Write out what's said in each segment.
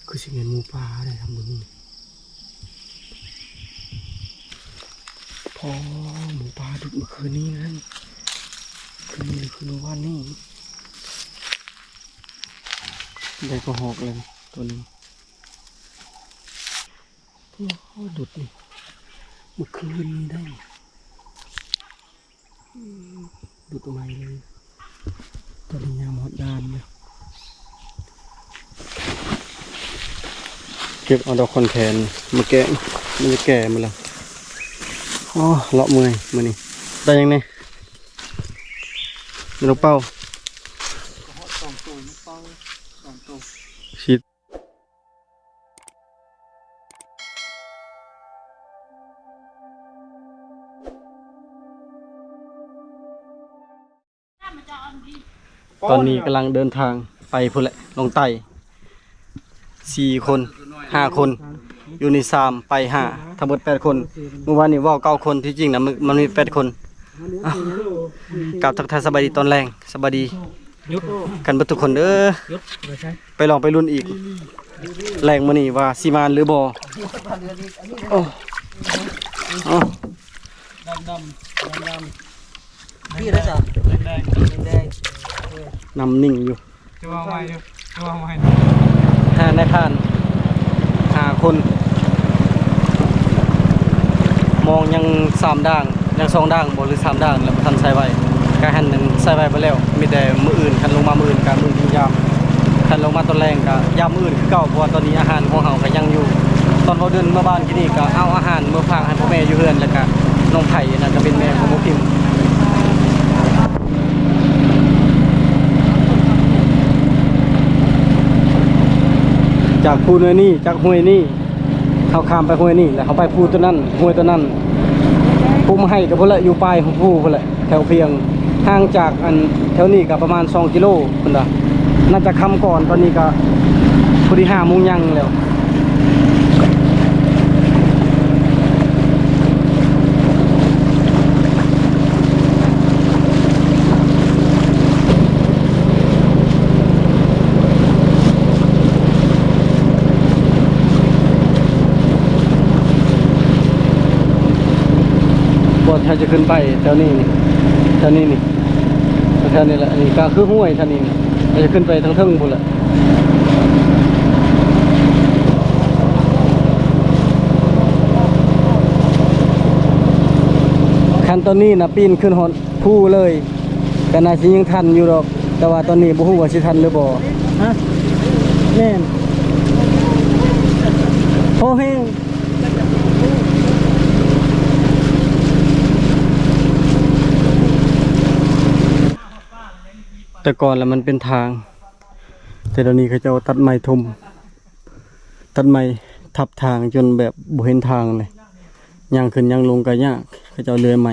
ຄືຊິແມ່ນໝູປ່າໄດ໋ທຳເບິ່ງນີ້. ພໍໝູປ່າດຸດເມື່ອຄືນນີ້ນັ້ນ ຄືນນີ້ ຄືເມື່ອວານນີ້ ໄດ້ກະຮອກແລ້ວໂຕໜຶ່ງ. ໂອ້ ດຸດນີ້ເມື່ອຄືນນີ້ໄດ໋. ອືມ ດຸດໃໝ່ເລີຍ. ຕອນນີ້ຍາມຮອດດ່ານແລ້ວ ເກັບເອົາດອກຂອນແຂນມາແກງ ມັນຈະແກ່ໝົດແລ້ວ. ອໍ ເລາະເມື່ອຍມື້ນີ້. ໄດ້ຫຍັງແດ່? ໄດ້ນກເປົ້າ ສອງໂຕ ນກເປົ້າສອງໂຕ. ຕອນນີ້ກຳລັງເດີນທາງໄປພຸ້ນແຫຼະ ລົງໃຕ້ ສີ່ຄົນ ຫ້າຄົນ ຢູ່ນີ້ສາມ ໄປຫ້າ ທັງໝົດແປດຄົນ. ມື້ວານນີ້ເວົ້າເກົ້າຄົນ ທີ່ຈິງນະ ມັນ ມັນມີແປດຄົນ. ເອົ້າ ກາບທັກທາຍສະບາຍດີຕອນແລງ ສະບາຍດີ ຢຸດ ກັນເບິດທຸກຄົນເດີ. ຢຸດ ໄປລອງໄປລຸ້ນອີກ ແລງມື້ນີ້ວ່າຊິມານຫຼືບໍ່. ໂອ້ ເອົ້າ ດຳໆ ດຳໆ ນີ້ໄດ້ຊະ ແດງໆ ແດງໆ ເອີ ນ້ຳນິ່ງຢູ່. ຈະເວົ້າໃໝ່ຢູ່ ຈະເວົ້າໃໝ່. ຫານາຍພານ ຫ້າຄົນ ມອງຍັງສາມດ່າງ ຍັງສອງດ່າງບໍ່ ຫຼືສາມດ່າງແລ້ວ ບໍ່ທັນໃສ່ໄວ້. ກະຫັ້ນນັ້ນໃສ່ໄວ້ບໍ່ແລ້ວ ມີແຕ່ມື້ອື່ນ ຄັນລົງມາມື້ອື່ນກະມື້ອື່ນຍາມ ຄັນລົງມາຕອນແລງກະຍາມມື້ອື່ນຄືເກົ່າ. ເພາະວ່າຕອນນີ້ອາຫານຂອງເຮົາກະຍັງຢູ່. ຕອນເວົ້າເດືອນເມືອບ້ານກີ້ນີ້ກະເອົາອາຫານເມືອຝາກໃຫ້ພໍ່ແມ່ຢູ່ເຮືອນ ແລ້ວກະນ້ອງໄພນະ ກະເປັນແມ່ຂອງໝູພິມ. ຈາກພູໜ່ວຍນີ້ ຈາກຫ້ວຍນີ້ ເຮົາຂ້າມໄປຫ້ວຍນີ້ ແລ້ວເຮົາໄປພູໂຕນັ້ນ ຫ້ວຍໂຕນັ້ນ ພູມະໄຫກະພຸ້ນແຫຼະ ຢູ່ປາຍຂອງພູພຸ້ນແຫຼະ ແຖວພຽງ ຫ່າງຈາກອັນແຖວນີ້ກະປະມານສອງກິໂລພຸ້ນດາ. ໜ້າຈະຄ່ຳກ່ອນ ຕອນນີ້ກະພໍດີຫ້າໂມງຍັງແລ້ວ. ບໍ່ ຖ້າຈະຂຶ້ນໄປແຖວນີ້ນີ້ ແຖວນີ້ນີ້ ແຖວນີ້ແຫຼະ ອັນນີ້ກະຄືຫ້ວຍແຖວນີ້ນີ້ ແຕ່ຈະຂຶ້ນໄປທາງເທິງພຸ້ນແຫຼະ. ຄັນຕອນນີ້ນະ ປີນຂຶ້ນຮອດພູເລີຍ ກະໜ້າຊິຍັງທັນຢູ່ດອກ ແຕ່ວ່າຕອນນີ້ບໍ່ຮູ້ວ່າຊິທັນຫຼືບໍ່. ຮະ ແມ່ນ ພໍແຮງ. ແຕ່ກ່ອນລະມັນເປັນທາງ ແຕ່ດຽວນີ້ເຂົາເຈົ້າຕັດໄມ້ຖົມ ຕັດໄມ້ທັບທາງຈົນແບບບໍ່ເຫັນທາງເລີຍ. ຍ່າງຂຶ້ນຍ່າງລົງກະຍາກ ເຂົາເຈົ້າເລື່ອຍໄມ້.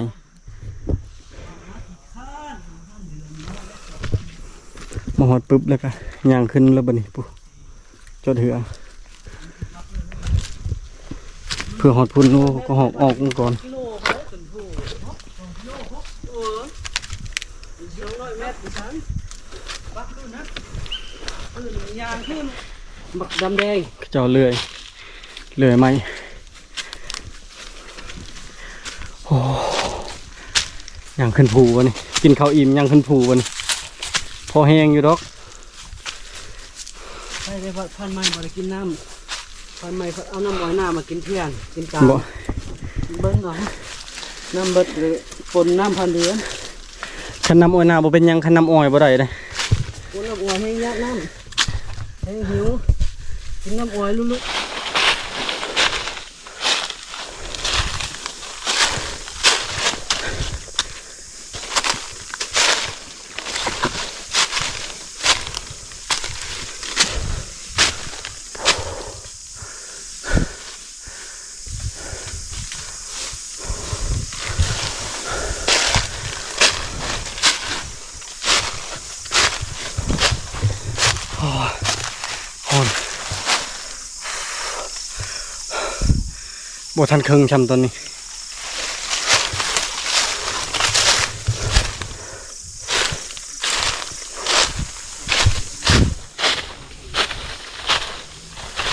ມາຮອດປຶບແລ້ວກະຍ່າງຂຶ້ນແລ້ວບັດນີ້ ປູ້ ຈອດເຮືອ ເພື່ອຮອດພຸ້ນ. ໂອ້ ກະຮອກອອກມັນກ່ອນ. ບັກດຳແດງ ເຂົາເຈົ້າເລື່ອຍ ເລື່ອຍໄມ້. ໂອ້ ຍ່າງຂຶ້ນພູບັດນີ້ ກິນເຂົ້າອີ່ມຍ່າງຂຶ້ນພູບັດນີ້ ພໍແຮງຢູ່ດອກ. ໄປໄດ້ພັນໄມ້ບໍ່ໄດ້ກິນນ້ຳ ພັນໄມ້ເອົານ້ຳອ້ອຍໜ້າມາກິນເທື່ອນ ກິນຕາມ ບໍ່ ເບິ່ງເອົາ ນ້ຳເບິດ ປົນນ້ຳພັນເດືອນ. ຄັນນ້ຳອ້ອຍໜ້າບໍ່ເປັນຫຍັງ ຄັນນ້ຳອ້ອຍບໍ່ໄດ້ເດ້. ໂອ້ ນ້ຳອ້ອຍແຮງຢາກນ້ຳ ແຮງຫິວ ກິນນ້ຳອ້ອຍລຸໆ. ໂອ້ຍ ຮ້ອນ ບໍ່ທັນເຄິ່ງຊ້ຳຕອນນີ້. ໂ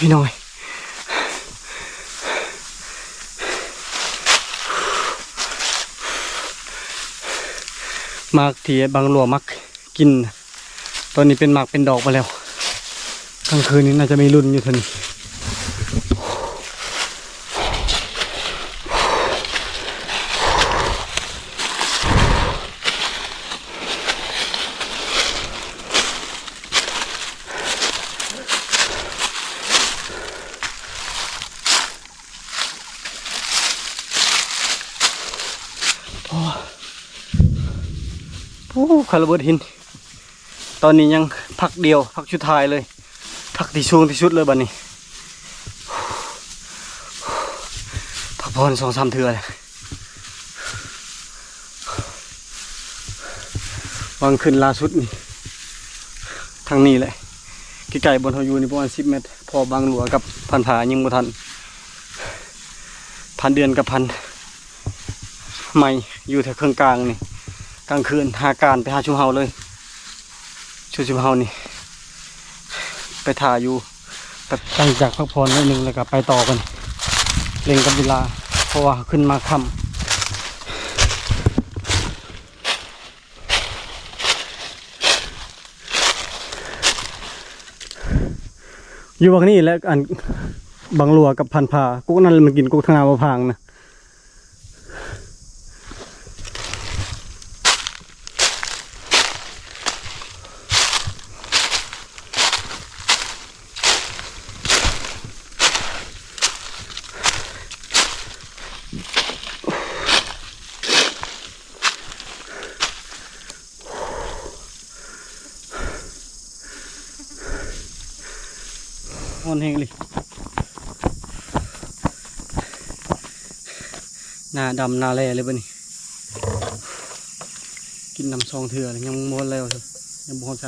ພີ່ນ້ອງ ໝາກທີ່ບັງຫຼວງມັກກິນ ຕອນນີ້ເປັນໝາກເປັນດອກໄປແລ້ວ. ກາງຄືນນີ້ໜ້າຈະມີລຸ້ນຢູ່ເທື່ອນີ້. ໂອ້ ໂອ້ ຄາລະເບີດຫີນ. ຕອນນີ້ຍັງພັກດຽວ ພັກສຸດທ້າຍເລີຍ ພັກທີ່ສູງທີ່ສຸດເລີຍບັດນີ້. ພັກຜ່ອນສອງສາມເທື່ອແລ້ວ. ຫວ່າງຂຶ້ນລ່າສຸດນີ້ ທາງນີ້ແຫຼະ ໃກ້ໆບ່ອນເຮົາຢູ່ນີ້ປະມານສິບແມັດ ເພາະວ່າບັງຫຼວງກັບພັນຜາຍັງບໍ່ທັນ ພັນເດືອນກັບພັນໄມ້ຢູ່ແຖວເຄິ່ງກາງນີ້. ກາງຄືນຫາການໄປຫາຊຸມເຮົາເລີຍ ຊຸມເຮົານີ້ໄປຖ້າຢູ່ ແບບຫຼັງຈາກພັກຜ່ອນໜ້ອຍໜຶ່ງແລ້ວກໍໄປຕໍ່ກັນ ເລັ່ງກັບເວລາ ເພາະວ່າຂຶ້ນມາຄ່ຳ. ຢູ່ບັກນີ້ແຫຼະ ອັນບັງຫຼວງກັບພັນຜາ ກົກນັ້ນແຫຼະມັນກິນ ກົກທາງໜ້າບໍ່ພາງນະ. ຮ້ອນແຮງອີ່ຫຼີ ໜ້າດຳໜ້າແລ້ເລີຍບັດນີ້. ກິນນ້ຳສອງເທື່ອແລ້ວ ຍັງບໍ່ແລ້ວ ຍັງບໍ່ຮອດໃສ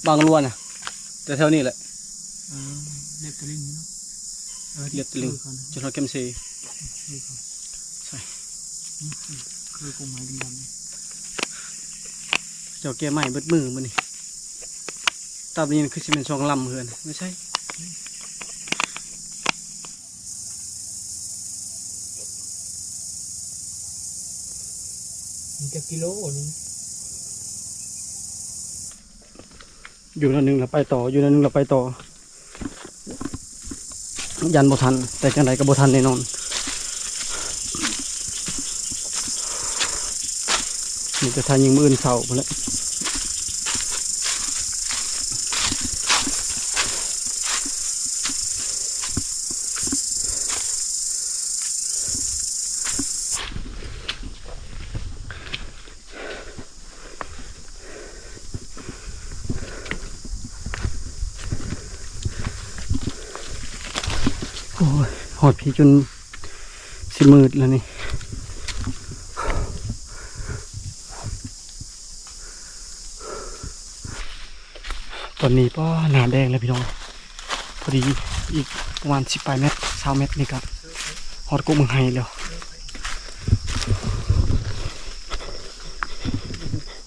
ບາງລວນນະ ແຖວໆນີ້ແຫຼະ. ເອີ ລຽບຕະລິງນີ້ເນາະ ເອີ ລຽບຕະລິງ ເອີ ເຂົານະ ຈົນຮອດແຄມເຊ ເອີ ເຂົາ ໃສ່ ອືມ ຄືກົງໄມ້ດຳໆ ເຈົ້າແກ່ໄມ້ເບິດມື້ມື້ນີ້ ຕາມນີ້ຄືຊິແມ່ນສອງລຳເຮືອນ ບໍ່ໃຊ່ ມັນຈັກກິໂລນີ້ ຢູ່ໜ້ອຍໜຶ່ງແລ້ວໄປຕໍ່ ຢູ່ໜ້ອຍໜຶ່ງແລ້ວໄປຕໍ່ ຢ້ານບໍ່ທັນ ແຕ່ຈັ່ງໃດກໍບໍ່ທັນແນ່ນອນ ມີແຕ່ຖ້າຍິງມື້ອື່ນເຊົ້າພຸ້ນແຫຼະ. ໂອ້ຍ ຮອດພີ້ຈົນຊິມືດແລ້ວນີ້ ຕອນນີ້ ປ້າ ໜ້າແດງແລ້ວພີ່ນ້ອງ. ພໍດີອີກປະມານສິບປາຍແມັດ ຊາວແມັດນີ້ກໍຮອດກົກໝາກໄຮແລ້ວ.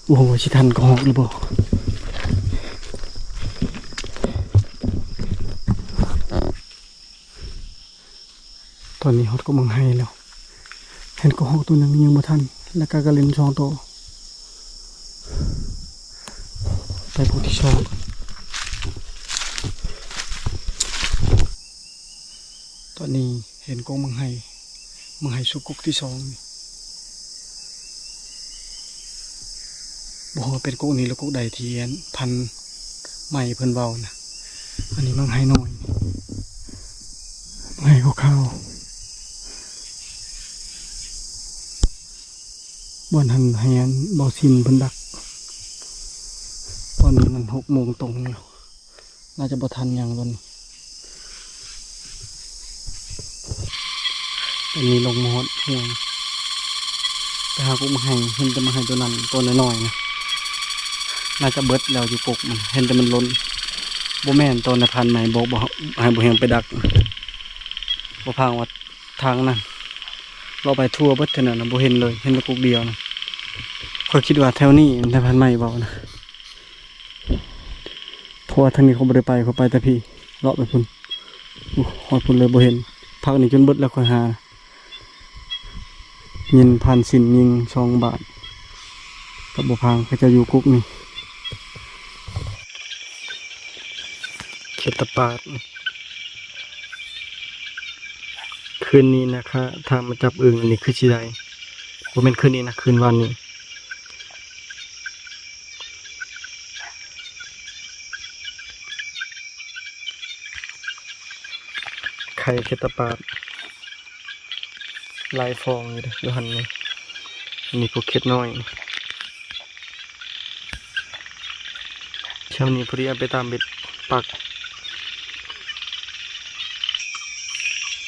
ໂອ້ໂຫ ຊິທັນກະຮອກຫຼືບໍ່? ຕອນນີ້ຮອດກົກໝາກໄຮແລ້ວ. ເຫັນກະຮອກໂຕໜຶ່ງ ຍິງບໍ່ທັນ ແລ້ວກະກະເລັນສອງໂຕ. ໄປກົກທີສອງ. ຕອນນີ້ເຫັນກົກໝາກໄຮ ໝາກໄຮສຸກກົກທີສອງນີ້. ບໍ່ຮູ້ວ່າເປັນກົກນີ້ ຫຼື ກົກໃດທີ່ອັນພັນໄມ້ເພິ່ນເວົ້ານະ. ອັນນີ້ໝາກໄຮນ້ອຍ ໝາກໄຮຂາວໆ. ບ່ອນຫັ້ນໃຫ້ອັນເບົາຊິນເພິ່ນດັກ. ຕອນນີ້ມັນຫົກໂມງຕົງແລ້ວ. ໜ້າຈະບໍ່ທັນຫຍັງໂດນ. ຕອນນີ້ລົງມາຮອດຫ້ວຍ ໄປຫາກົກໝາກໄຮ ເຫັນແຕ່ໝາກໄຮໂຕນັ້ນ ໂຕນ້ອຍໆນະ. ໜ້າຈະເບິດແລ້ວຢູ່ກົກມັນ ເຫັນແຕ່ມັນຫຼົ່ນ. ບໍ່ແມ່ນ ຕອນນາຍພານໃໝ່ບອກ ບໍ່ ໃຫ້ບໍ່ແຮງໄປດັກ ບໍ່ພາງວ່າທາງນັ້ນ ເລາະໄປທົ່ວເບິດເທື່ອນັ້ນນະ ບໍ່ເຫັນເລີຍ ເຫັນແຕ່ກົກດຽວນະ. ຂ້ອຍຄິດວ່າແຖວນີ້ ນາຍພານໃໝ່ເວົ້ານະ. ເພາະວ່າທາງນີ້ຂ້ອຍບໍ່ໄດ້ໄປ ຂ້ອຍໄປແຕ່ພີ້ ເລາະໄປພຸ້ນ. ໂອ້ ຮອດພຸ້ນເລີຍບໍ່ເຫັນ. ພັກນີ້ຈົນເບິດແລ້ວຂ້ອຍຫາ. ຍິງຜ່ານສິນຍິງສອງບາດ ກັບບໍ່ພາງ ເຂົາເຈົ້າຢູ່ກົກນີ້. ເຂດຕະປາດ ຄືນນີ້ນະຄະ ຖ້າມາຈັບອຶ່ງນີ້ຄືຊິໄດ້ ບໍ່ແມ່ນຄືນນີ້ນະ ຄືນວານນີ້. ໄຂ່ເຂດຕະປາດ ຫຼາຍຟອງຢູ່ເດ້ ຢູ່ຫັ້ນນີ້. ອັນນີ້ພວກເຂດນ້ອຍ. ຊ່ວງນີ້ພໍດີເອົາໄປຕາມເບັດປັກ.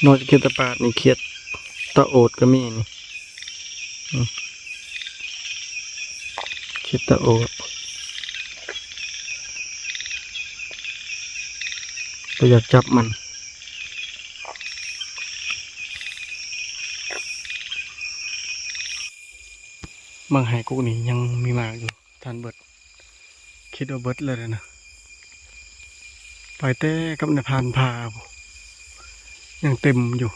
ນອກຈາກເຂດຕະປາດນີ້ ເຂດຕະໂອດກໍມີນີ້. ອືມ ເຂດຕະໂອດ ບໍ່ຢາກຈັບມັນ. ໝາກໄຮກົກນີ້ຍັງມີໝາກຢູ່ ທັນເບິດ. ຄິດວ່າເບິດແລ້ວເດ້ນະ ໄປແຕ່ກັບນາຍພານພາພຸ້ນ ຍັງເຕັມຢູ່.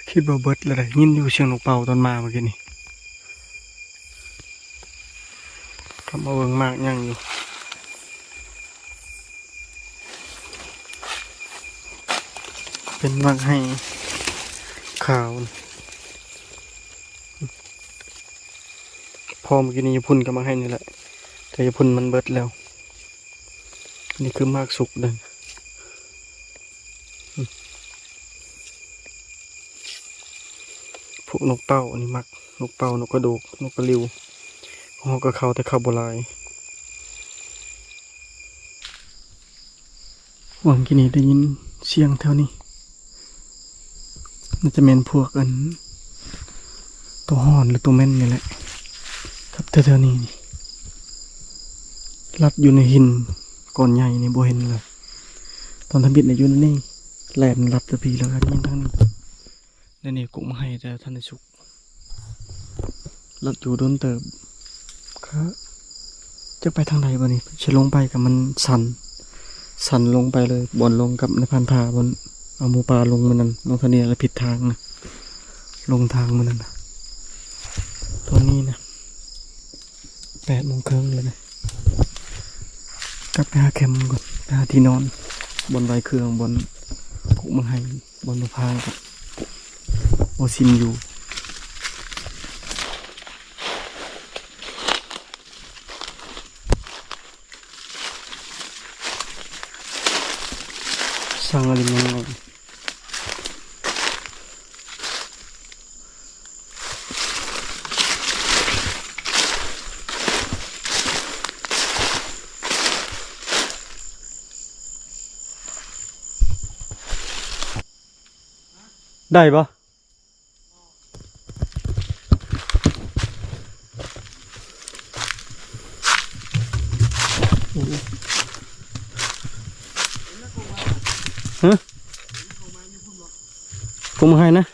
ຄິດວ່າເບິດແລ້ວເດ້ ຍິນຢູ່ສຽງນົກເປົ່າຕອນມາເມື່ອກີ້ນີ້. ກັບມາເບິ່ງໝາກຍັງຢູ່ ເປັນໝາກໄຮຂາວ. ພໍເມື່ອກີ້ນີ້ຢູ່ພຸ້ນກໍມາໃຫ້ນີ້ແຫຼະ ແຕ່ຢູ່ພຸ້ນມັນເບິດແລ້ວ. ນີ້ຄືໝາກສຸກເດ້ ພວກນົກເປົ້າ ອັນນີ້ມັກ ນົກເປົ້າ ນົກກະໂດກ ນົກກະລິວ. ເຮົາກໍເຂົ້າ ແຕ່ເຂົ້າບໍ່ຫຼາຍ. ຫວ່າງກີ້ນີ້ໄດ້ຍິນສຽງແຖວນີ້ ໜ້າຈະແມ່ນພວກອັນ ໂຕຮ້ອນ ຫຼື ໂຕແມ່ນນີ້ແຫຼະ ຄັບແຖວໆນີ້ນີ້ ລັດຢູ່ໃນຫີນກ້ອນໃຫຍ່ນີ້ບໍ່ເຫັນເລີຍ. ຕອນທຳອິດນີ້ຢູ່ໃນນີ້ ແລ່ນລັດແຕ່ພີ້ ແລ້ວກໍໄດ້ຍິນທາງນີ້. ແນວນີ້ກົກໝາກໄຮແຕ່ທັນໄດ້ສຸກ ລັດຢູ່ດົນເຕີບ. ກະຈັກໄປທາງໃດບາດນີ້ ຊິລົງໄປກໍມັນຊັນ ຊັນລົງໄປເລີຍ ບ່ອນລົງກັບນາຍພານພາ ບ່ອນເອົາໝູປ່າລົງມື້ນັ້ນ. ນ້ອງທະເນລະຜິດທາງນະ ຫຼົງທາງມື້ນັ້ນນະ. ຕອນນີ້ນະ ແປດໂມງເຄິ່ງແລ້ວນະ ກັບໄປຫາແຄມກ່ອນ ໄປຫາທີ່ນອນ ບ່ອນໄວ້ເຄື່ອງ ບ່ອນກົກໝາກໄຮ ບ່ອນມະພ້າວ ບໍ່ຊິນຢູ່. ສ້າງອາລິມຍັງໄງ? ໄດ້ບໍ່? ຮະ? ກົກໝາກໄຮນະ?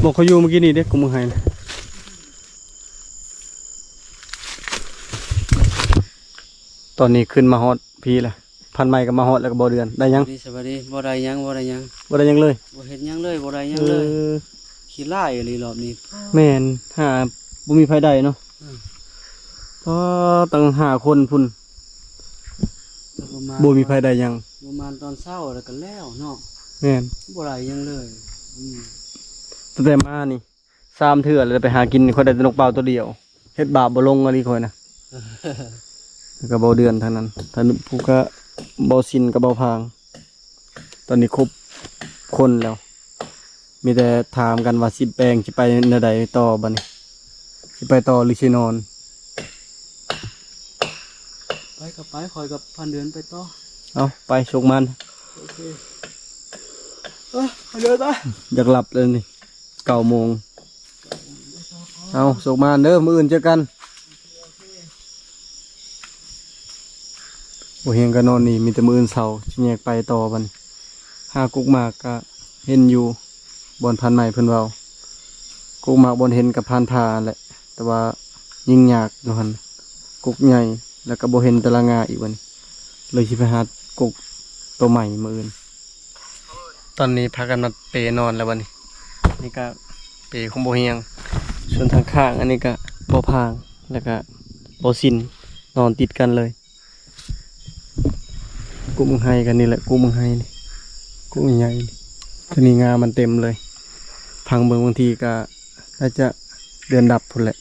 ບໍ່ ຂ້ອຍຢູ່ມື້ກີ້ນີ້ເດ້ ກົກໝາກໄຮນະ. ຕອນນີ້ຂຶ້ນມາຮອດພີ້ແລ້ວ ພັນໄມ້ກໍມາຮອດແລ້ວ ກໍບໍ່ເດືອນ ໄດ້ຫຍັງ? ສະບາຍດີ ສະບາຍດີ ບໍ່ໄດ້ຫຍັງ ບໍ່ໄດ້ຫຍັງເລີຍ ບໍ່ໄດ້ຫຍັງເລີຍ ບໍ່ໄດ້ຫຍັງເລີຍ ບໍ່ໄດ້ຫຍັງເລີຍ. ເອີ ຂີ້ຫຼ້າຍອີ່ຫຼີລອບນີ້ ແມ່ນ ຫາບໍ່ມີໃຜໄດ້ເນາະ. ເອີ ອໍ ຕັ້ງຫ້າຄົນພຸ້ນ ບໍ່ມີໃຜໄດ້ຫຍັງ ປະມານຕອນເຊົ້າແລ້ວກໍແລ້ວເນາະ. ແມ່ນ ບໍ່ໄດ້ຫຍັງເລີຍ ອືມ ຕັ້ງແຕ່ມານີ້ ສາມເທື່ອແລ້ວໄປຫາກິນ ຂ້ອຍໄດ້ແຕ່ນົກເປົ້າໂຕດຽວ ເຮັດບາບບໍ່ລົງອີ່ຫຼີຂ້ອຍນະ ແລ້ວກໍເບົາເດືອນທາງນັ້ນ ທ່ານຜູ້ກະເບົາຊິນກັບເບົາພາງ. ຕອນນີ້ຄົບຄົນແລ້ວ ມີແຕ່ຖາມກັນວ່າຊິແບ່ງ ຊິໄປແນວໃດຕໍ່ບາດນີ້ ຊິໄປຕໍ່ຫຼືຊິນອນ? ໄປກໍໄປ ຂ້ອຍກັບພັນເດືອນໄປຕໍ່. ເອົາ ໄປ ໂຊກໝານ ໂອເຄ ເອີ ພັນເດືອນໄປ ຢາກຫຼັບແລ້ວນີ້. ເກົ້າໂມງ ເອົາ ໂຊກໝານເດີ ມື້ອື່ນເຈີກັນ. ບໍ່ຮຽນກໍນອນນີ້ ມີແຕ່ມື້ອື່ນເຊົ້າຊິແຍກໄປຕໍ່ບັດນີ້. ຫາກົກໝາກກະເຫັນຢູ່ ບ່ອນພັນໄມ້ເພິ່ນເວົ້າ ກົກໝາກບ່ອນເຫັນກັບພັນຜາຫັ້ນແຫຼະ ແຕ່ວ່າຍິງຍາກຢູ່ຫັ້ນ. ກົກໃຫຍ່ ແລ້ວກໍບໍ່ເຫັນແຕ່ລະງ່າອີກບັດນີ້ ເລີຍຊິໄປຫາກົກໂຕໃໝ່ມື້ອື່ນ. ຕອນນີ້ພາກັນມາເປນອນແລ້ວບັດນີ້ ນີ້ກໍເປຂອງບໍ່ຮຽງ ສ່ວນທາງຂ້າງອັນນີ້ກໍບໍ່ພາງ ແລ້ວກໍບໍ່ຊິນ ນອນຕິດກັນເລີຍ. ກຸບບັກໄຮກັນນີ້ແຫຼະ ກຸບບັກໄຮນີ້ ກຸບໃຫຍ່ນີ້ ໂຕນີ້ງາມັນເຕັມເລີຍ ພັງເບິ່ງບາງທີກໍໜ້າຈະເດືອນດັບພຸ້ນແຫຼະ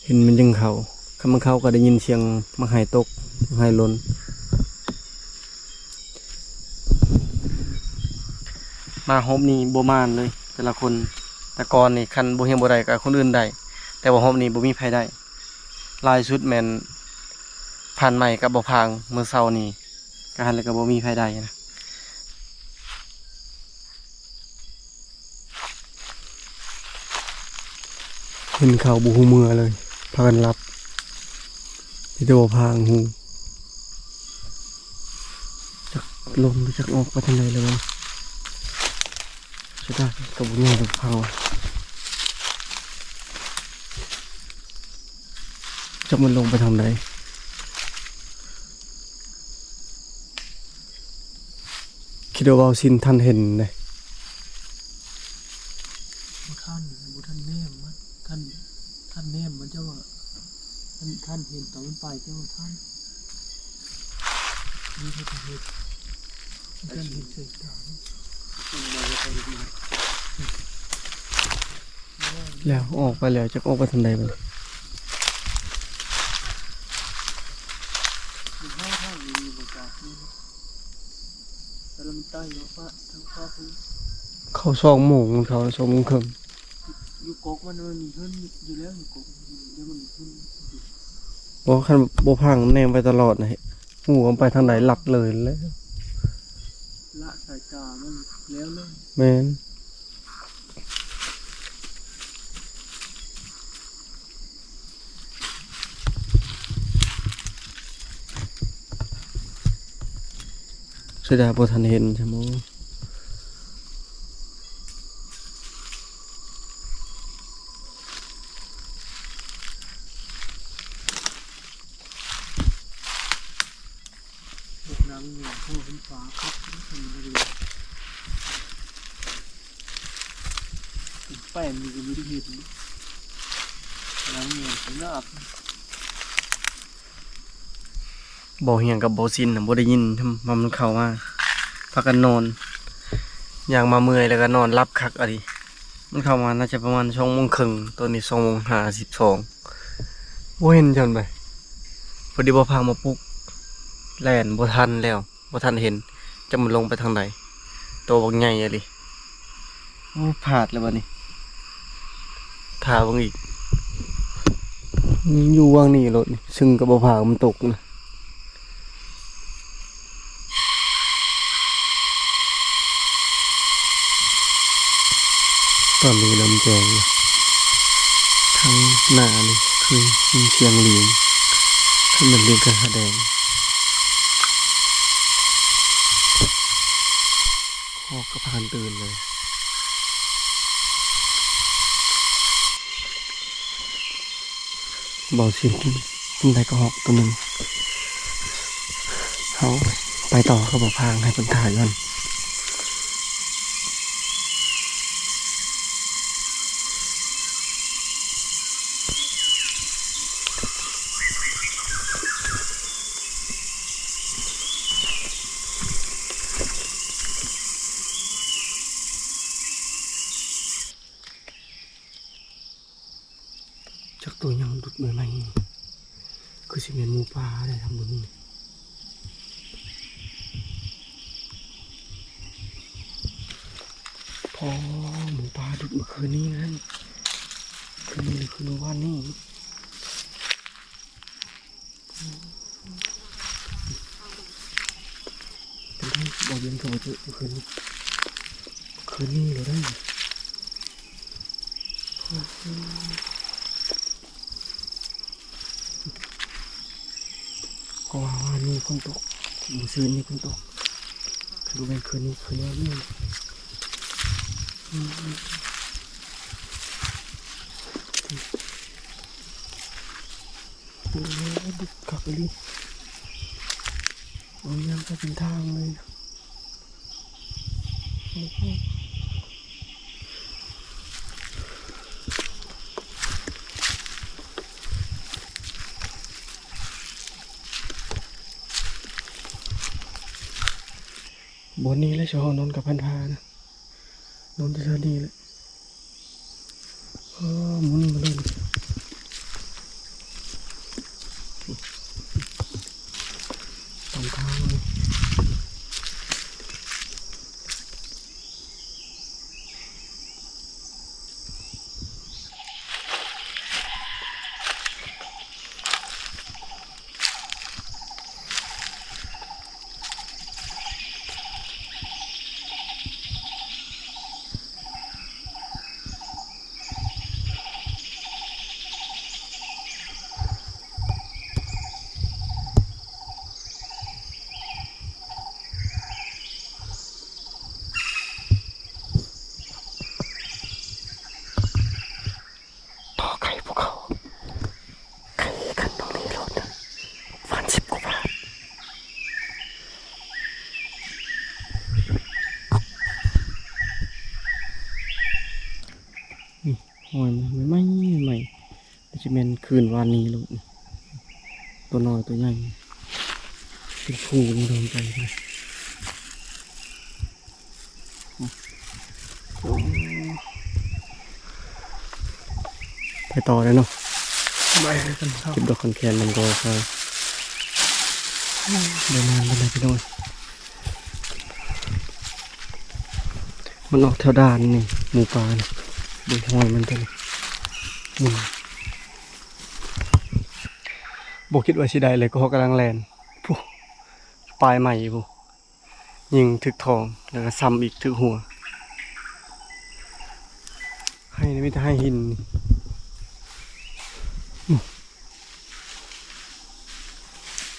ເຫັນມັນຈຶ່ງເຂົ້າ ຄັນມັນເຂົ້າກໍໄດ້ຍິນສຽງບັກໄຮຕົກ ບັກໄຮຫຼົ່ນ. ມາຮອບນີ້ບໍ່ໝານເລີຍແຕ່ລະຄົນ ແຕ່ກ່ອນນີ້ຄັນບໍ່ຮຽງບໍ່ໄດ້ກໍຄົນອື່ນໄດ້ ແຕ່ວ່າຮອບນີ້ບໍ່ມີໃຜໄດ້. ຫຼາຍສຸດແມ່ນພານໃໝ່ກັບບໍ່ພາງ ມື້ເຊົ້ານີ້ກໍຫັ້ນແຫຼະ ກໍບໍ່ມີໃຜໄດ້ນະ. ເຫັນເຂົາບໍ່ຮູ້ເມືອເລີຍ ພາກັນຫຼັບ ມີແຕ່ບໍ່ພາງຮູ້ ຈັກລົງ ຈັກອອກໄປທາງໃດແລ້ວ. ສຸດທ້າຍກໍບໍ່ມີໃຜເຝົ້າ ຈັກມັນລົງໄປທາງໃດ ຄິດວ່າເວົ້າຊິນທັນເຫັນເດ້ ບໍ່ທັນ ບໍ່ທັນແນມ ມັນທັນ ທັນແນມ ມັນຈະວ່າ ມັນທັນເຫັນຕອນມັນໄປ ແຕ່ວ່າທັນ ນີ້ເຮັດ ເຮັດ ມັນທັນເຫັນເຊີຍຕາ. ແລ້ວອອກໄປແລ້ວ ຈັກອອກໄປທາງໃດບັດນີ້ ເຂົ້າສອງໂມງ ມັນເຂົ້າສອງໂມງເຄິ່ງ ຢູ່ກົກມັນ ມັນມີເຮືອນຢູ່ແລ້ວ ຢູ່ກົກ ແລ້ວມັນມີເຮືອນ. ບໍ່ ຄັນບໍ່ພັງແນມໄປຕະຫຼອດນະ ຮູ້ວ່າໄປທາງໃດ ລັດເລີຍແຫຼະ ລະສາຍຕາມັນແລ້ວເລີຍ. ແມ່ນ ເສຍດາຍບໍ່ທັນເຫັນຊັ້ນບໍ. ແປ້ນນີ້ກໍບໍ່ໄດ້ເຫັນ ໜັງເໜືອນຂະໜາດ. ບໍ່ຮຽງກັບບໍ່ຊິນນະ ບໍ່ໄດ້ຍິນນຳວ່າມັນເຂົ້າມາ ພາກັນນອນ ຍ່າງມາເມື່ອຍ ແລ້ວກໍນອນຫຼັບຄັກອີ່ຫຼີ. ມັນເຂົ້າມາໜ້າຈະປະມານສອງໂມງເຄິ່ງ ຕອນນີ້ສອງໂມງຫ້າສິບສອງ ບໍ່ເຫັນຈັນໃດ. ພໍດີບໍ່ພາມາປຸກ ແລ່ນບໍ່ທັນແລ້ວ ບໍ່ທັນເຫັນ ຈັກມັນລົງໄປທາງໃດ ໂຕບັກໃຫຍ່ອີ່ຫຼີ. ໂອ້ ພາດແລ້ວບັດນີ້ ຖ້າເບິ່ງອີກ ຍັງຢູ່ຫວ່າງນີ້ໂລດນີ້ ຊຶ່ງກໍບໍ່ພາມັນຕົກນະ. ຕອນນີ້ເລີ່ມແຈ້ງແລ້ວ ທາງໜ້ານີ້ຄືຍິນສຽງລີງ ຄັນແມ່ນລີງກໍສະແດງ ຄອກກໍພາກັນຕື່ນເລີຍ. ເບົາຊິນ ເປັນໄດກະຮອກໂຕໜຶ່ງ. ເຮົາໄປຕໍ່ກັບບ່າວພາງ ໃຫ້ເພິ່ນຖ່າຍກ່ອນ. ຈັກໂຕຫຍັງດຸດໃໝ່ໆ ຄືຊິແມ່ນໝູປ່າໄດ໋ ທາງເບິ່ງນີ້. ພໍ ໝູປ່າດຸດເມື່ອຄືນນີ້ນັ້ນ ຄືນນີ້ ຫຼື ຄືນມື້ວານນີ້. ເປັນໄດ້ ບໍ່ເຢັນກໍບໍ່ເຈີ ຄືນນີ້ ຄືນນີ້ເລີຍໄດ໋. ເພາະວ່າວານນີ້ຝົນຕົກ ມື້ຊືນນີ້ຝົນຕົກ ຄືແມ່ນຄືນນີ້ ຄືແນວນີ້. ໂອ້ຍ ຄັກອີ່ຫຼີ ໂອ້ຍ ຍ່າງໄປເປັນທາງເລີຍ. ບ່ອນນີ້ແຫຼະ ເຮົານອນກັບພັນພານະ ນອນແຖວໆນີ້ແຫຼະ. ເອີ ໝູນີ້ມາເລີຍ ຕາມທາງເລີຍ. ຕໍ່ໄກພູເຂົາ ໄກຂຶ້ນຕົງນີ້ໂລດນະ ປະມານສິບກວ່າບາດ. ນີ້ ຫອຍມັນໃໝ່ໆ ໜ້າຈະແມ່ນຄືນວານນີ້ໂລດ ໂຕນ້ອຍໂຕໃຫຍ່ ເປັນພູເລີຍ ເດີນໄປ. ໄປຕໍ່ເລີຍເນາະ ໄປເລີຍກັນເນາະ ເກັບດອກຄອນແຄນນຳກໍໄປ ບໍ່ນານປານໃດພີ່ນ້ອງ. ມັນອອກແຖວດ່ານນີ້ ໝູປ່ານີ້ ເບິ່ງຮອຍມັນເດີ ອືມ ບໍ່ຄິດວ່າຊິໄດ້ເລີຍ ກໍເຮົາກຳລັງແລ່ນ ພຸ້ນ ປາຍໄມ້ພຸ້ນ ຍິງຖືກທ້ອງ ແລ້ວກໍຊ້ຳອີກຖືກຫົວ ໄຮ່ນີ້ມີແຕ່ໄຮ່ຫີນ ອືມ.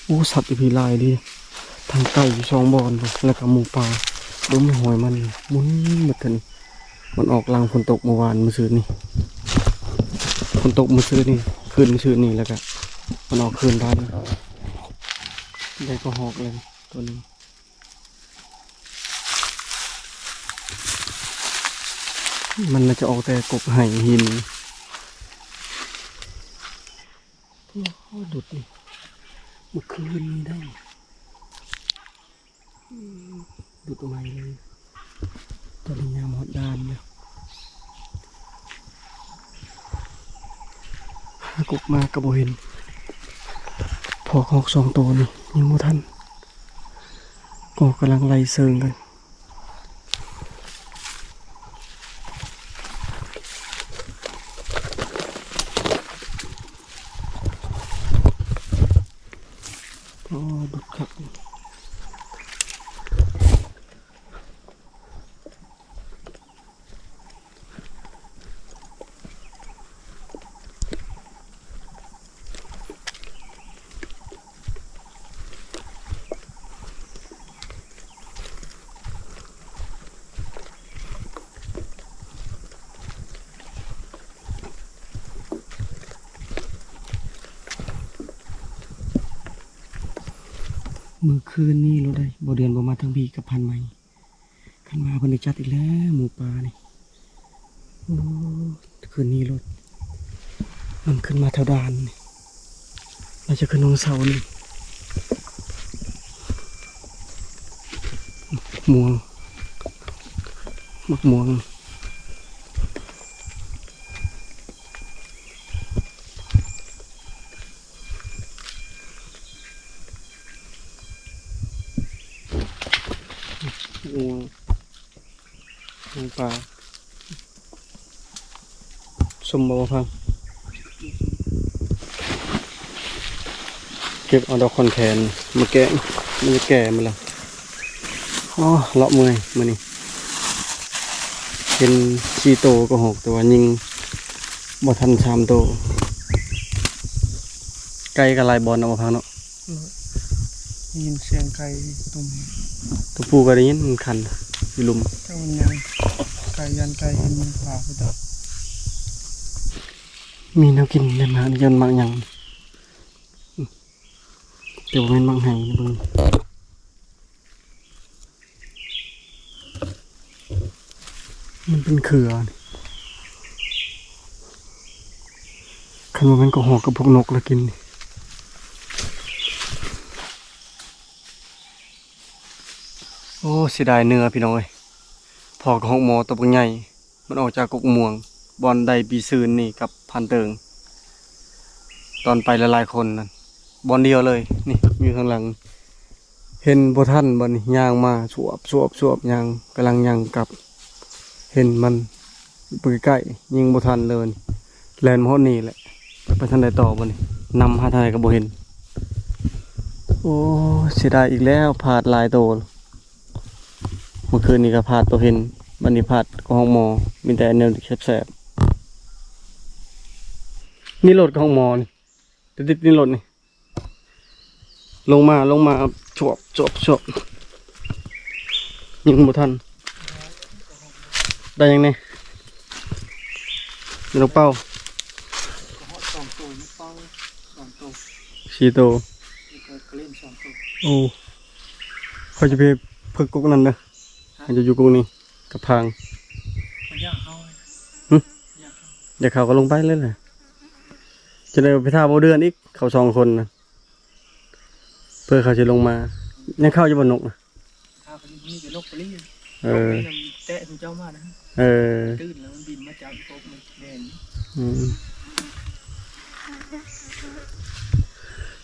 ໂອ້ ສັດຢູ່ພີ້ຫຼາຍເດ ທັງໄກ່ຢູ່ສອງບ່ອນ ແລ້ວກໍໝູປ່າ ເບິ່ງຮອຍມັນໝຸ່ນໝົດເທື່ອນີ້ ມັນອອກຫຼັງຝົນຕົກມື້ວານມື້ຊືນນີ້ ຝົນຕົກມື້ຊືນນີ້ ຄືນມື້ຊືນນີ້ ແລ້ວກໍມັນອອກຄືນວານນີ້ ໄດ້ກໍຮອກເລີຍໂຕໜຶ່ງ ມັນໜ້າຈະອອກແຕ່ກົກໄຮ່ຫີນ. ໂອ້ ດຸດນີ້ ເມື່ອຄືນນີ້ໄດ້ ອືມ ດຸດໃໝ່ເລີຍ ຕອນນີ້ຍາມຮອດດ່ານແລ້ວ ຫາກົກມາກໍບໍ່ເຫັນ ພວກຮອກສອງໂຕນີ້ຍັງບໍ່ທັນ ກໍກຳລັງໄລ່ເຊິ່ງກັນ. ໂອ້ ດຸດຄັກ. ມື້ຄືນນີ້ໂລດໃດ ບໍ່ເດືອນບໍ່ມາທາງພີ້ກັບພັນໃໝ່. ຄັນມາເພິ່ນໄດ້ຈັດອີກແລ້ວ ໝູປ່ານີ້. ໂອ້ ຄືນນີ້ໂລດ ມັນຂຶ້ນມາແຖວດ່ານນີ້ ໜ້າຈະຂຶ້ນວັນເສົານີ້. ມ່ວງ ໝາກມ່ວງ. ໂອ້ ໝູປ່າ ຊົມບໍ່ ບໍ່ພັງ ເກັບເອົາດອກຄອນແຄນມາແກງ ມັນຈະແກ່ໝົດແລ້ວ. ອໍ ເລາະເມື່ອຍມື້ນີ້ ເຫັນສີ່ໂຕກໍຫົກ ແຕ່ວ່າຍິງບໍ່ທັນສາມໂຕ. ໄກ່ກໍຫຼາຍບ່ອນເນາະ ບໍ່ພັງເນາະ. ໄດ້ຍິນສຽງໄກ່ຕົວ ຕົວຜູ້ກໍໄດ້ຍິນ ມັນຂັນຢູ່ລຸ່ມ ເຈົ້າມັນຍັງ ໄກ່ຢ້ານໄກ່ເຫັນໝູປ່າພຸ້ນ. ມີແນວກິນໄດ້ມາກ ຢ້ານໝາກຫຍັງ. ແຕ່ບໍ່ແມ່ນໝາກໄຮ ເບິ່ງ ມັນເປັນເຄືອ ຄັນວ່າມັນກໍຮອກກັບພວກນົກລະກິນ. ໂອ້ ເສຍດາຍເນື້ອພີ່ນ້ອງເອີຍ ພໍກະຮອກມໍຕົວບັກໃຫຍ່ ມັນອອກຈາກກົກມ່ວງ ບ່ອນໄດ້ປີຊືນນີ້ກັບພານເຕີງ ຕອນໄປຫຼາຍໆຄົນນັ້ນ ບ່ອນດຽວເລີຍ ນີ້ຢູ່ທາງຫຼັງ ເຫັນບໍ່ທັນ ບັດນີ້ຍ່າງມາສວບໆໆ ຍ່າງ ກຳລັງຍ່າງກັບ ເຫັນມັນ ໄປໃກ້ໆ ຍິງບໍ່ທັນເລີຍ ແລ່ນມາຮອດນີ້ແຫຼະ ໄປທາງໃດຕໍ່ບັດນີ້ ນຳຫາທາງໃດກໍບໍ່ເຫັນ. ໂອ້ ເສຍດາຍອີກແລ້ວ ພາດຫຼາຍໂຕ ເມື່ອຄືນນີ້ກໍພາດໂຕເຫັນ ບັດນີ້ພາດກໍຮອກມໍ ມີແຕ່ແນວແຊບໆ. ນີ້ລົດກໍຮອກມໍນີ້ ຕິດໆ ນີ້ລົດນີ້ ລົງມາ ລົງມາ ຊວບ ຊວບ ຊວບ ຍິງບໍ່ທັນ. ໄດ້ຫຍັງແດ່? ໄດ້ນົກເປົ້າ ສອງໂຕ ນົກເປົ້າສອງໂຕ ສີ່ໂຕ ແລ້ວກໍກະເລັນສອງໂຕ. ໂອ້ ຂ້ອຍຈະໄປຝຶກກົກນັ້ນເດີ ໃຫ້ເຈົ້າຢູ່ກົກນີ້ ກັບພາງ ມັນຢາກເຂົ້າ ຫຶ? ຢາກເຂົ້າ ຢາກເຂົ້າກໍລົງໄປເລີຍແຫຼະ ຈະໄດ້ໄປຖ້າບໍ່ເດືອນອີກ ເຂົາສອງຄົນນະ ເພື່ອເຂົາຊິລົງມາ. ຍັງເຂົ້າຢູ່ບໍ່ນົກນະ? ຖ້າເພິ່ນມີແຕ່ນົກປະລີ ເອີ ນົກປະລີນະ ແຕະເຂົາເຈົ້າມານະ ເອີ ຕື່ນແລ້ວມັນບິນມາຈັບກົກມັນແລ່ນ. ອືມ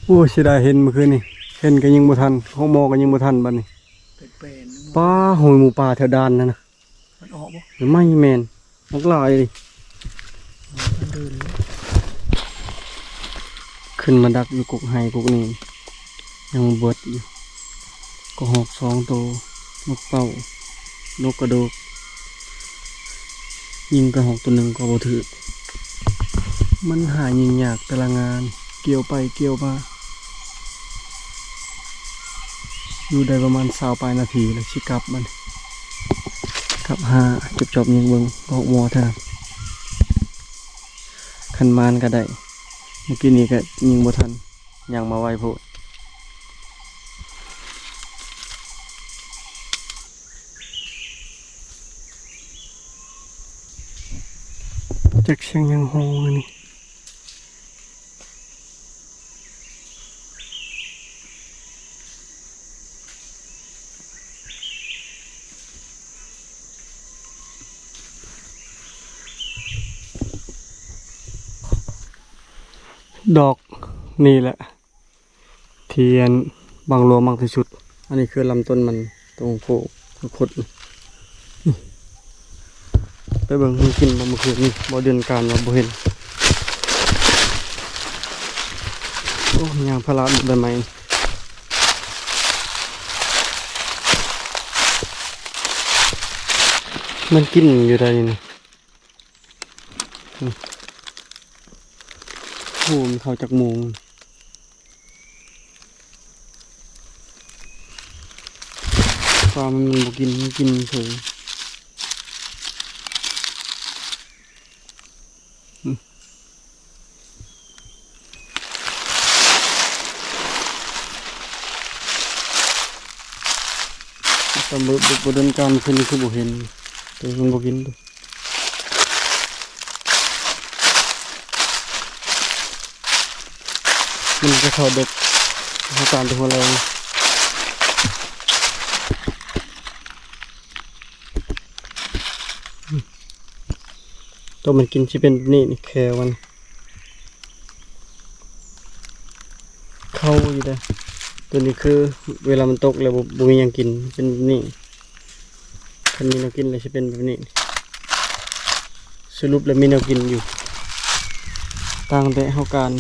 ໂອ້ຍ ເສຍດາຍ ເຫັນມື້ຄືນນີ້ ເຫັນກໍຍິງບໍ່ທັນ ຮອກມໍກໍຍິງບໍ່ທັນ ບັດນີ້ ແປນໆ ປາ ໂຫຍ ໝູປ່າແຖວດ່ານນັ້ນນະ ມັນອອກບໍ່? ໄມ່ແມ່ນ ມັນຫຼາຍເລີຍ ມັນເດີນ ຂຶ້ນມາດັກຢູ່ກົກໄຮ່ກົກນີ້ ຍັງບໍ່ເບິດຢູ່ ກະຮອກສອງໂຕ ນົກເປົ້າ ນົກກະໂດກ ຍິງກະຮອກໂຕໜຶ່ງກໍບໍ່ຖືກ. ມັນຫາຍິງຍາກແຕ່ລະງານ ກ່ຽວໄປກ່ຽວມາ ຢູ່ໄດ້ປະມານຊາວປາຍນາທີແລ້ວຊິກັບ ບັດນີ້ກັບຫາຈອບໆ ຍິງເບິ່ງ ອອກມໍເທື່ອ ຄັນມານກໍໄດ້ ມື້ກີ້ນີ້ກໍຍິງບໍ່ທັນ ຍ່າງມາໄວໂພດ. ຈັກສຽງຫຍັງຮ້ອງອັນນີ້. ດອກນີ້ແຫຼະ ທີ່ອັນບັງຫຼວງມັກທີ່ສຸດ. ອັນນີ້ຄືລຳຕົ້ນມັນ ຕົງໂພກຄົດນີ້. ໄປເບິ່ງມັນກິນບໍ່ມື້ຄືນນີ້ ບໍ່ເດືອນການວ່າບໍ່ເຫັນ. ໂອ້ ຍາງພາລາ ໃບໄມ້ ມັນກິນຢູ່ໃດນີ້. ໂອ້ ມັນເຂົ້າຈັກໂມງ ປາມັນບໍ່ກິນ ມັນກິນເສີຍ. ຕຳຫຼວດບຸກບໍ່ເດີນການຂຶ້ນ ຄືບໍ່ເຫັນ ໂຕມັນບໍ່ກິນ. ມັນຈະເຂົ້າເດິກ ເຮົາຕາມແຕ່ຫົວແລງ. ໂຕມັນກິນຊິເປັນແບບນີ້ນີ້ ແຄວມັນ ເຂົ້າຢູ່ເດ້. ໂຕນີ້ຄືເວລາມັນຕົກແລ້ວ ບໍ່ ບໍ່ມີຫຍັງກິນ ເປັນແບບນີ້. ຄັນມີແນວກິນແລ້ວຊິເປັນແບບນີ້. ສະຫຼຸບແລ້ວມີແນວກິນຢູ່ ຕ່າງແຕ່ເຮົາການ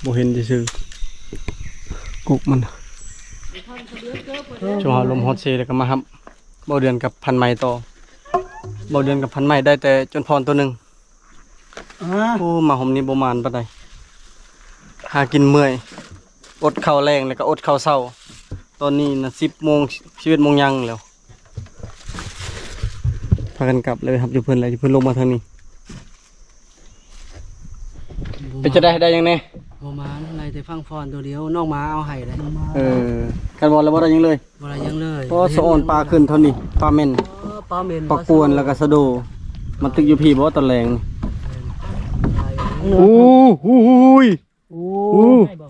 ບໍ່ເຫັນຊື່ໆ ກົກມັນ. ເຈົ້າເຮົາລົມຮອດເຊແລ້ວກໍມາຮັບ ເບົາເດືອນກັບພັນໄມ້ຕໍ່. ເບົາເດືອນກັບພັນໄມ້ໄດ້ແຕ່ຈົນພອນໂຕໜຶ່ງ. ອາ ໂອ້ ມາຫົມນີ້ບໍ່ໝານປານໃດ ຫາກິນເມື່ອຍ ອົດເຂົ້າແລງແລ້ວກໍອົດເຂົ້າເຊົ້າ. ຕອນນີ້ນະ ສິບໂມງ ສິບເອັດໂມງຍັງແລ້ວ. ພາກັນກັບແລ້ວ ໄປຮັບຢູ່ເພິ່ນແລ້ວ ຢູ່ເພິ່ນລົງມາທາງນີ້. ເປັນຈັ່ງໃດ ໄດ້ຫຍັງແດ່? ບໍ່ມານ ໄລ່ ໄດ້ຟັງຟ້ອນໂຕດຽວ ນ້ອງໝາເອົາໃຫ້ເດ້. ເອີ ຄັນວ່າແລ້ວບໍ່ໄດ້ຫຍັງເລີຍ. ບໍ່ໄດ້ຫຍັງເລີຍ. ໂອ້ ສະອອນປາຂຶ້ນເທົ່ານີ້ ປາເໝັນ ເອີ ປາເໝັນ ປາກວນ ປາສະໂດ ແລ້ວກະສະໂດ. ມັນຖືກຢູ່ພີ້ບໍ່ຕອນແລງນີ້? ໂອ້ ໂອ້ຍ ໂອ້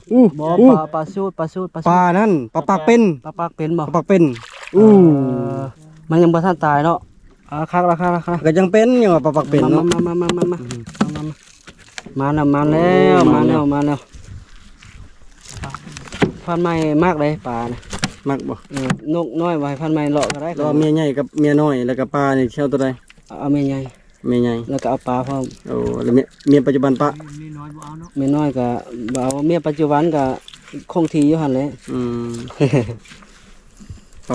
ໂອ້ ບໍ່ ໂອ້ ປາ ປາສູດ ປາສູດ ປາສູດ. ປານັ້ນ ປາປາກເປັນ ປາປາກເປັນບໍ່? ປາປາກເປັນ. ເອີ ໂອ້ ມັນຍັງບໍ່ທັນຕາຍເນາະ. ອ່າ ຄັກລະ ຄັກລະ ຄັກລະ ກໍຍັງເປັນຢູ່ວ່າປາປາກເປັນເນາະ. ມາ ມາ ມາ ມາ ມາ ມາ ມາ ມາແລ້ວ ໂອ້ ມາແລ້ວ ມາແລ້ວ ມາແລ້ວ. ພັນໃໝ່ມັກເດ້ປານະ. ມັກບໍ່? ເອີ ນົກນ້ອຍວ່າໃຫ້ພັນໃໝ່ເລາະກໍໄດ້. ແລ້ວເມຍໃຫຍ່ກັບເມຍນ້ອຍ ແລ້ວກໍປານີ້ຊິເອົາໂຕໃດ? ເອົາເມຍໃຫຍ່ ເມຍໃຫຍ່ ແລ້ວກໍເອົາປາພ້ອມ. ໂອ້ ແລ້ວເມຍ ເມຍປັດຈຸບັນປະ? ເມຍນ້ອຍບໍ່ເອົາເນາະ. ເມຍນ້ອຍກໍບໍ່ເອົາ ເມຍປັດຈຸບັນກໍຄົງທີ່ຢູ່ຫັ້ນແຫຼະ. ອືມ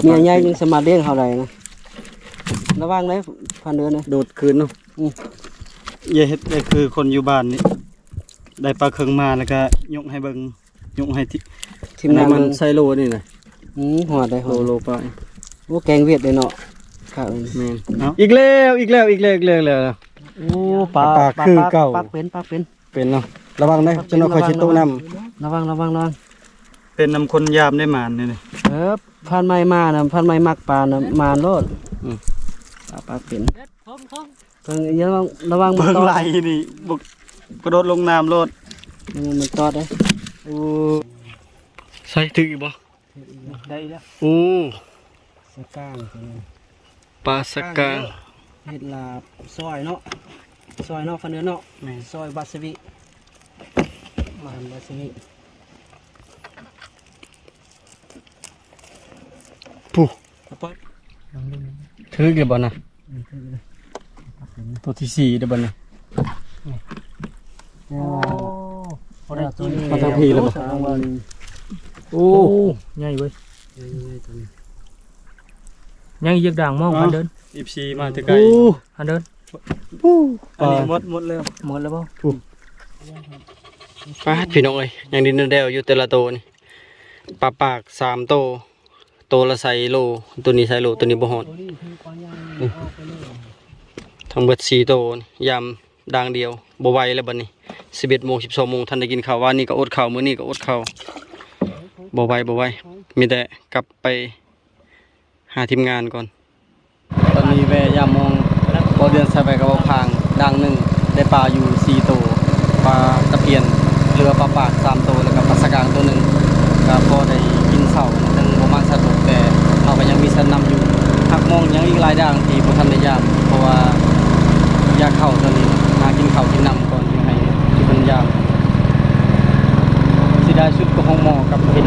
ເມຍໃຫຍ່ຍັງສາມາດລ້ຽງເຮົາໄດ້ນະ. ລະວັງເດ້ ພັນເດີນນະ ໂດດຄືນເນາະ. ອືມ ຢ່າເຮັດ ຄືຄົນຢູ່ບ້ານນີ້ ໄດ້ປາເຄິ່ງມາ ແລ້ວກໍຍົກໃຫ້ເບິ່ງ ຍົກໃຫ້ທີມງານ ມັນໃສ່ໂລນີ້ນະ. ອືມ ຮອດໄດ້ ໂລ ໂລປາຍ. ໂອ້ ແກງຫວຽດເດ້ເນາະ. ຄັກ ແມ່ນ. ເອົ້າ ອີກແລ້ວ ອີກແລ້ວ ອີກແລ້ວ ອີກແລ້ວ ອີກແລ້ວ. ໂອ້ ປາ ປາ ປາ ຄືເກົ່າ ປາກເປັນ ປາກເປັນ ເປັນເນາະ. ລະວັງເດ້ ປາກເປັນ ຈັກໜ້ອຍຂ້ອຍຊິໂຕະນຳ. ລະວັງ ລະວັງ ລະວັງ ລະວັງ. ເປັນນຳຄົນຢາມໄດ້ໝານນີ້. ເອີ ພັນໃໝ່ມານະ ພັນໃໝ່ມັກປານະ ໝານໂລດ. ອືມ ປາ ປາກເປັນ. ເບິ່ງ ລະວັງ ລະວັງ ເບິ່ງໄຫຼນີ້ ກະໂດດລົງນ້ຳໂລດ. ລະວັງມັນຕອດເດ້. ໂອ້ ໃສ່ຖືກຢູ່ບໍ່? ໄດ້ແລ້ວ. ໂອ້ ສະກາງ ປາສະກາງ. ເຮັດລາບ ຊອຍເນາະ ຊອຍເນາະ ຄັນເດີນເນາະ. ແມ່ນ ຊອຍວາຊາບິ ວາຊາບິ. ຜູ້ ຖືກແລ້ວບໍ່ນະ? ອືມ ຖືກແລ້ວ. ໂຕທີສີ່ເດ້ບັດນີ້. ໂອ້ ພໍໄດ້ກິນ ມາທາງພີ້ແລ້ວບໍ່? ໂອ້ ໃຫຍ່ເວີຍ. ຍັງອີກຈັກດ່າງມອງ ພັນເດີນ. ເອັຟຊີ ມາແຕ່ໄກ. ໂອ້ ພັນເດີນ. ອັນນີ້ໝົດ ໝົດແລ້ວ ໝົດແລ້ວບໍ່? ປາດ ພີ່ນ້ອງເອີຍ ຍັງດິນແດວຢູ່ແຕ່ລະໂຕນີ້. ປາປາກສາມໂຕ ໂຕລະໄຊໂລ ໂຕນີ້ໄຊໂລ ໂຕນີ້ບໍ່ຮອດ. ອືມ ທັງເບິດສີ່ໂຕ ຢາມດ່າງດຽວ ບໍ່ໄຫວແລ້ວບັດນີ້. ສິບເອັດໂມງ ສິບສອງໂມງ ທັນໄດ້ກິນເຂົ້າ. ວານນີ້ກໍອົດເຂົ້າ ມື້ນີ້ກໍອົດເຂົ້າ. ບໍ່ໄຫວ ບໍ່ໄຫວ ມີແຕ່ກັບໄປຫາທີມງານກ່ອນ. ຕອນນີ້ແວ່ຢາມມອງ ບໍ່ເດືອນໃສ່ໄປກັບບໍ່ພາງ ດ່າງໜຶ່ງ ໄດ້ປາຢູ່ສີ່ໂຕ ປາຕະພຽນ ຫຼືວ່າປາປາກສາມໂຕ ແລ້ວກໍປາສະກາງໂຕໜຶ່ງ. ກໍພໍໄດ້ກິນເຊົ້າ ຍັງບໍ່ມາສັດບົກ ແຕ່ເຮົາກໍຍັງມີສັດນຳຢູ່. ຫາກມອງຍັງອີກຫຼາຍດ່າງທີ່ບໍ່ທັນໄດ້ຢາມ ເພາະວ່າຢາກເຂົ້າຕອນນີ້ ຫາກິນເຂົ້າກິນນ້ຳກ່ອນ ຈຶ່ງໃຫ້ທີ່ເພິ່ນຢາມ. ເສຍດາຍສຸດກໍຫ້ອງໝໍກັບເຫັນ